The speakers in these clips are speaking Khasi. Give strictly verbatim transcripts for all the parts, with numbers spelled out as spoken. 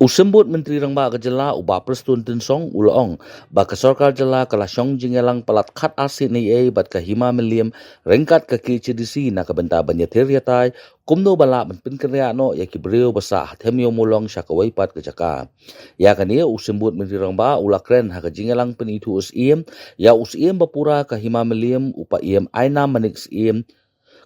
U Symbud Myntri Rangbah ka Jylla u Bah Prestone Tynsong u la ong ba ka Sorkar Jylla ka la shong jingïalang palat khat ar sien eiei bad ka Hima Mylliem ryngkat ka K H A D C na ka bynta ban ïathir ïatai kumno ba lah ban pynkynriah noh ïa ki briew ba sah ha Them Ïew Mawlong sha kawei pat ka jaka. Ïa kane u Symbud Myntri Rangbah u la kren ha ka jingïalang pynithuh u Syiem ïa u Syiem ba pura ka Hima Mylliem, u Paiem Ainam Manik Syiem,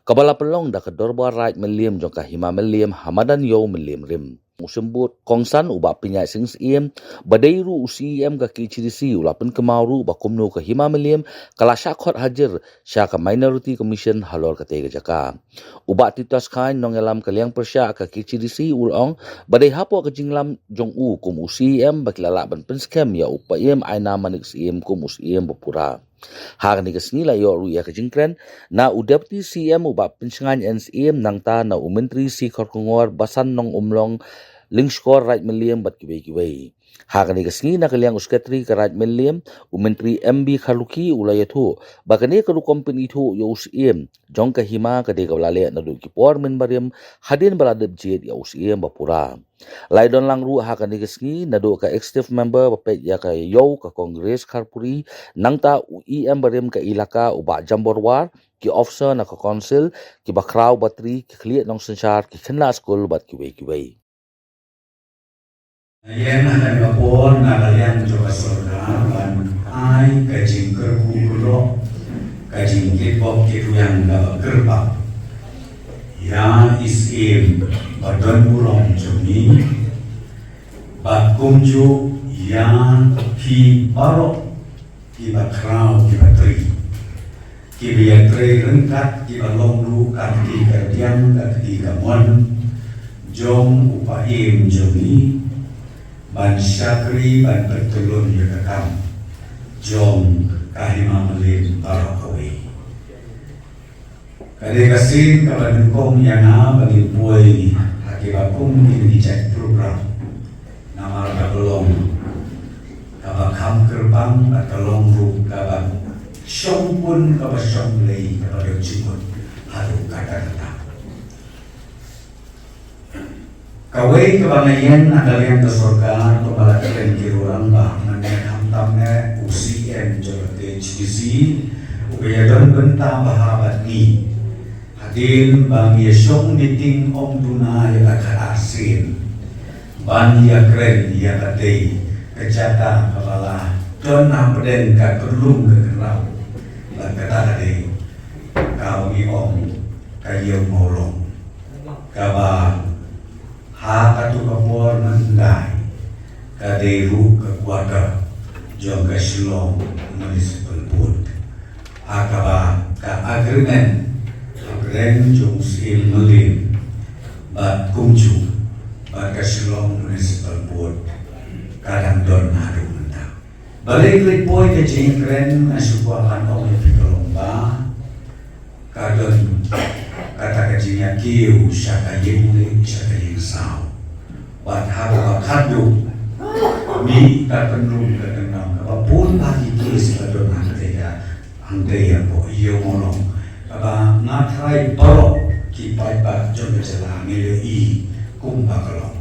kaba la pynlong da ka Dorbar Raid Mylliem jong ka Hima Mylliem ha madan Ïew Mylliem Rim. U Symbud kongsan u Bah Pyniaid Sing Syiem ba dei ruh u C E M ka K H A D C u la pynkynmaw ruh ba kumno ka Hima Mylliem ka la shah khot hajir sha ka Minority Commission halor katei ka jaka. U Bah Titus Chyne, nongïalam ka liang pyrshah ka K H A D C, u la ong ba dei hapoh ka jingïalam jong u kum u C E M ba ki la lah ban pynskhem ïa u Paiem Ainam Manik Syiem kum u Syiem ba pura. Ha kane ka sngi la ïoh ruh ïa ka jingkren na u Deputy C E M u Bah Pynshngain N Syiem, nangta na u Myntri Shikharkongor Basan Nongumlong, Lyngshkor Raid Mylliem bad kiwei kiwei. Ha kane ka sngi na ka liang u Secretary ka Raid Mylliem, u Myntri M B Kharlukhi, u la ïathuh ba kane ka rukom pynithuh ïa u Syiem jong ka Hima ka dei kaba la leh naduh ki por mynbarim hadien ba la dep jied ïa u Syiem ba pura. La ïadon lang ruh ha kane ka sngi naduh ka Executive Member ba peit ïa ka Ïew ka Congress Kharpuri, nangta u E M barim ka Elaka u Bah Jambor War, ki officer na ka Council, kiba khraw batri, ki khlieh nongsynshar, ki khynnah skul bad kiwei kiwei. Ïa na kane ka por na ka liang jong ka sorkar ban ai ka jingkyrkhu kyrdoh, ka jingkitbok kitrwiang kaba kyrpang ïa i Syiem ba don burom jong ngi, bad kumjuh ïa phi baroh kiba khraw kiba tri, kiba ïatrei ryngkat, kiba long ruh ka kti ka rdiang ka kti ka mon jong u Paiem jong ngi ban shakri ban pyntyllun ïa ka kam jong ka Hima Mylliem baroh kawei. Ka dei ka sien kaba nyngkong ïa nga ba ngin poi ha kiba kum kine ki jait program. Namar ka long kaba kham kyrpang bad ka long ruh kaba shongkun kaba shonglei kaba don jingmut haduh katta katta. Kawei kaba nga ïeng na ka liang ka sorkar, kumba la kren ki rangbah, mynne khamtam ne u C M jong ka K H A D C uba ïadon bynta bha bad ngi. Hadien ba ngi ïa shong meeting ym duna ïa ka khatar sien ban ïa kren ïa katei ka jaka kaba la don hapdeng ka kyrlum ka kynraw, bad kata ka dei kaba ngi ong ka Ïew Mawlong, kaba ha katu ka por mynhyndai ka dei ruh ka quarter jong ka Shillong Municipal Board, ha kaba ka agreement hapdeng jong u Syiem Mylliem bad kumjuh bad ka Shillong Municipal Board ka dang don haduh mynta. Balei khlem poi ka jingkren, nga shu kwah ban ong ïa phi ka long ba ka don kata ka jingïakiew sha ka ïing leh sha ka ïing saw. Bad ha kaba khatduh, mih ka kynrum ka kyndam kaba bun bha ki case ba don hangtei ka, hangtei hapoh Ïew Mawlong. Kaba nga trai baroh ki paidbah jong ka jylla ngi la i kumba ka long.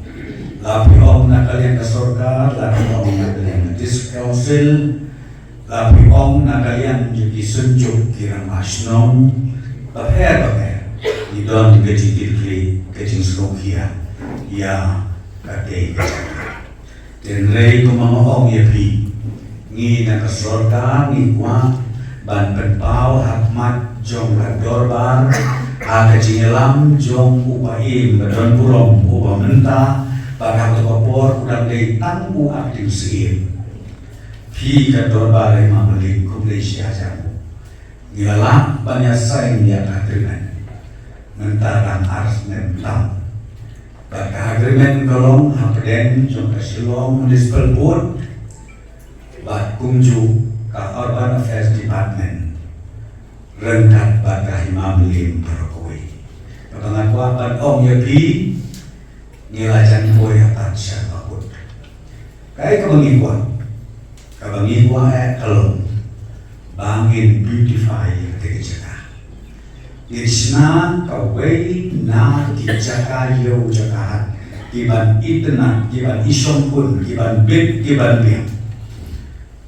La phi ong na ka liang ka sorkar, la phi ong na ka liang ka District Council, la phi ong na ka liang jong ki synjuk ki rangbah shnong bapher bapher, ngi don ka jingkitkhlieh, ka jingsngewkhia ïa katei ka jaka. Hynrei kumba nga ong ïa phi, ngi na ka sorkar ngi kwah ban pynpaw ha khmat jong ka dorbar ha ka jingïalam jong u Paiem ba don burom uba mynta, bad ha katu ka por u dang dei tang u acting C M. Phi ka dorbar Hima Mylliem, khublei shihajar nguh. Ngi la lah ban ïa sign ïa ka agreement. Mynta dang ar snem tam. Bad ka agreement ka long hapdeng jong ka Shillong Municipal Board bad kumjuh ka Urban Affairs Department ryngkat bad ka Hima Mylliem baroh kawei. Kaba nga kwah ban ong ïa phi, ngi la jan poi ha pat sha bakut. Kaei kaba ngi kwah? Kaba ngi kwah eh ka long ba ngin beautify ïa katei ka jaka. Ngin shna kawei na ki jaka ïew jaka hat, Ki ban itynnad, ki ban ishongkun, ki ban bit, ki ban biang.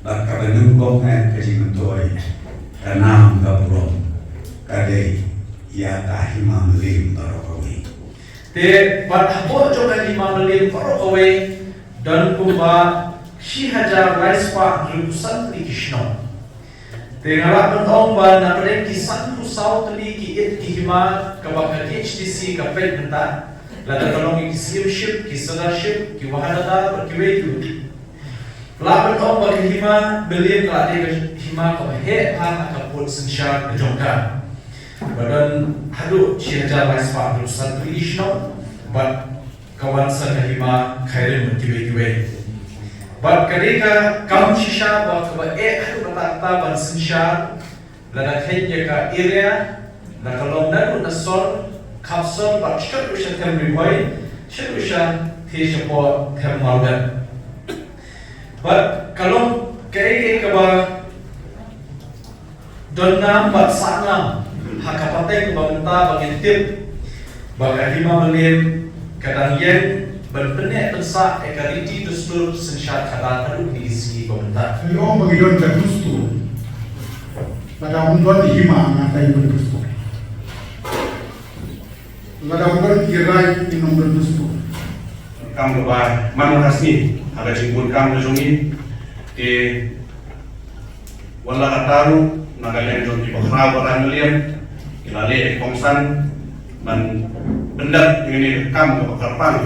Bad kaba nyngkong eh ka jingmyntoi, ka nam ka burom, ka dei ïa ka Hima Mylliem baroh kawei. Te bad hapoh jong ka Hima Mylliem baroh kawei, don kumba shi hajar lai spah hynriewphew san tylli ki shnong. Te nga lah ban ong ba na pdeng ki sanphew saw tylli ki it ki hima kaba ka K H A D C ka peit mynta, lada ka long ïa ki syiemship, ki sirdarship, ki wahadadar bad kiwei kiwei. Lah ban ong ba ka Hima Mylliem ka la dei ka hima kaba heh bha ha ka pud synshar ka jong ka. Ba don haduh shi hajar lai spah hynriewphew san tylli ki shnong bad ka wan sa ka hima Khyrim bad kiwei kiwei. Bad ka dei ka kam shisha ba kaba eh haduh katta katta ban synshar, lada kheiñ ïa ka area, la ka long naduh na sor, khap sor, bad shaduh sha them Ri Bhoi, shaduh sha, te shapoh them Mawlai. Bad ka long kaei kaei kaba don ngam bad sah ngam ha ka pateng ba mynta ba ngin tip ba ka Hima Mylliem ka dang ïeng ban pynneh pynsah ïa ka riti dustur synshar khadar haduh kine ki sngi ba mynta. Ngi ong ba ngi don ka dustur. Lada ym don hima, nga dei ban dustur. Lada ym don ki rai, ngin ym don dustur. Kam kaba man la ka sngi ha ka jingbun kam ka jong ngi, te wat la katta ruh na ka liang jong ki bakhraw ba Raid Mylliem, ki la leh kongsan ban pyndep ïa kane ka kam kaba kyrpang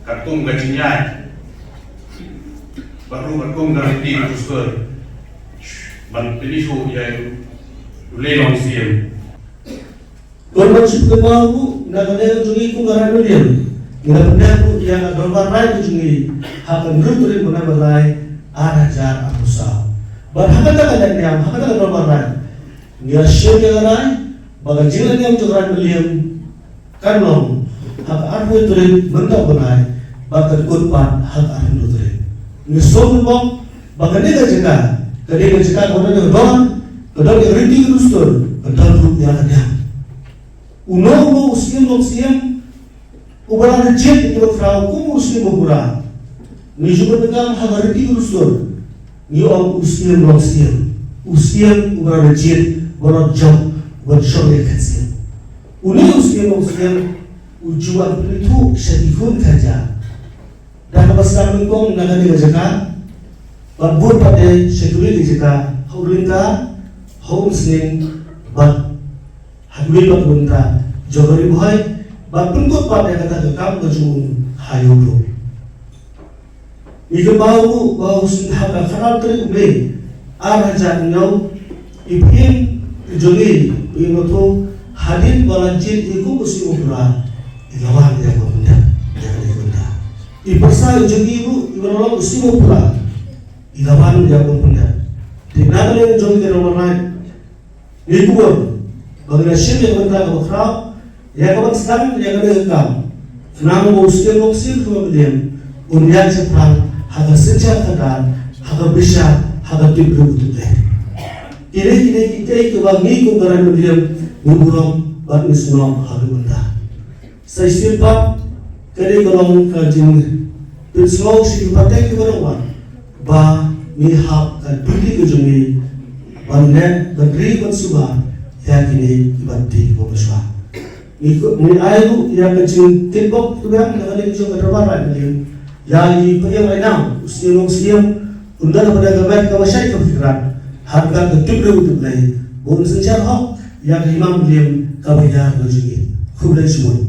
katkum ka jingïaid bad ruh katkum ka riti ka dustur ban pyni shuh ïa u Blei Longsiem. Don ban shu pynpaw ruh na ka liang jong ngi kum ka Raid Mylliem, ngi la pyndep ruh ïa ka dorbar Raid ka jong ngi ha ka hynriew tarik bnai ba lai, ar hajar arphew saw. Bad ha kata ka liang, ha kata ka dorbar Raid, ngi la shim ïa ka rai ba ka jinglehniam jong ka Raid Mylliem kan long ha ka arphew tarik mynta u bnai, bad kan kut pat ha ka arphew tarik. Ngi sngewthuh ba kane ka jaka ka dei ka jaka kaba don ïa ka dor, ka don ïa ka riti ka dustur, ka don ruh ïa ka niam. Uno uno u Syiem Longsiem uba la jied ïa ki bakhraw kum u Syiem Bapura, ngi ju pyndonkam ha ka riti ka dustur, ngi ong u Syiem Longsiem, u Syiem uba la jied, uba la jop, uba shong ïa ka syiar. Une u Syiem Longsiem u ju wan pynithuh sha ki khun khaja da kaba sdang nyngkong na kane ka jaka, bad bun pat de sha kiwei ki jaka ha u Lyngka, ha u Umsning, bad ha kiwei pat ki bynta jong ka Ri Bhoi, bad pynkut pat ïa kata ka kam ka jong u ha Europe. Ngi kynmaw ruh ba u sngewthuh ha ka khatar tarik u Mei ar hajar hynñiew, i Pyin i jong ngi, i Pyin Wathuh, hadien ba la jied i kum u Syiem Bapura, i la wan ïa ka bynta, ïa ka bynta. I pyrsa i jong ngi ruh iba la long u Syiem Bapura, i la wan ïa ka bynta. Te na ka liang jong ngi ka Ri Bhoi, ngi kwah ba ngin ïa shim ïa ka bynta kaba khraw ïa ka ban sdang ïa kane ka kam, khnang ba u Syiem Longsiem Hima Mylliem un ïaid shaphrang ha ka synshar khadar, ha ka bishar, ha ka tip briew u tip Blei. Kine kine kiei kiei kiba ngi kum ka Raid Mylliem ngi burom bad ngi sngewbha ha ka bynta. Sa shisien pat, ka dei ka long ka jingpynsngew sha ki pateng kiba dang wan ba ngi hap ka duty ka jong ngi ban leh, ban ri, ban suba ïa kine ki bynta kiba shuwa. Ngi, ngi ai ruh ïa ka jingtip bok tbiang na ka liang jong ka dorbar Raid Mylliem ïa i Phaïeng Rainam, u Syiem Longsiem, un don hapdeng ka met kaba shait kaba khraw, ha ka tip briew u tip Blei, ba un synshar hok ïa ka Hima Mylliem kaba ïar ka jong ngi. Khublei shibun.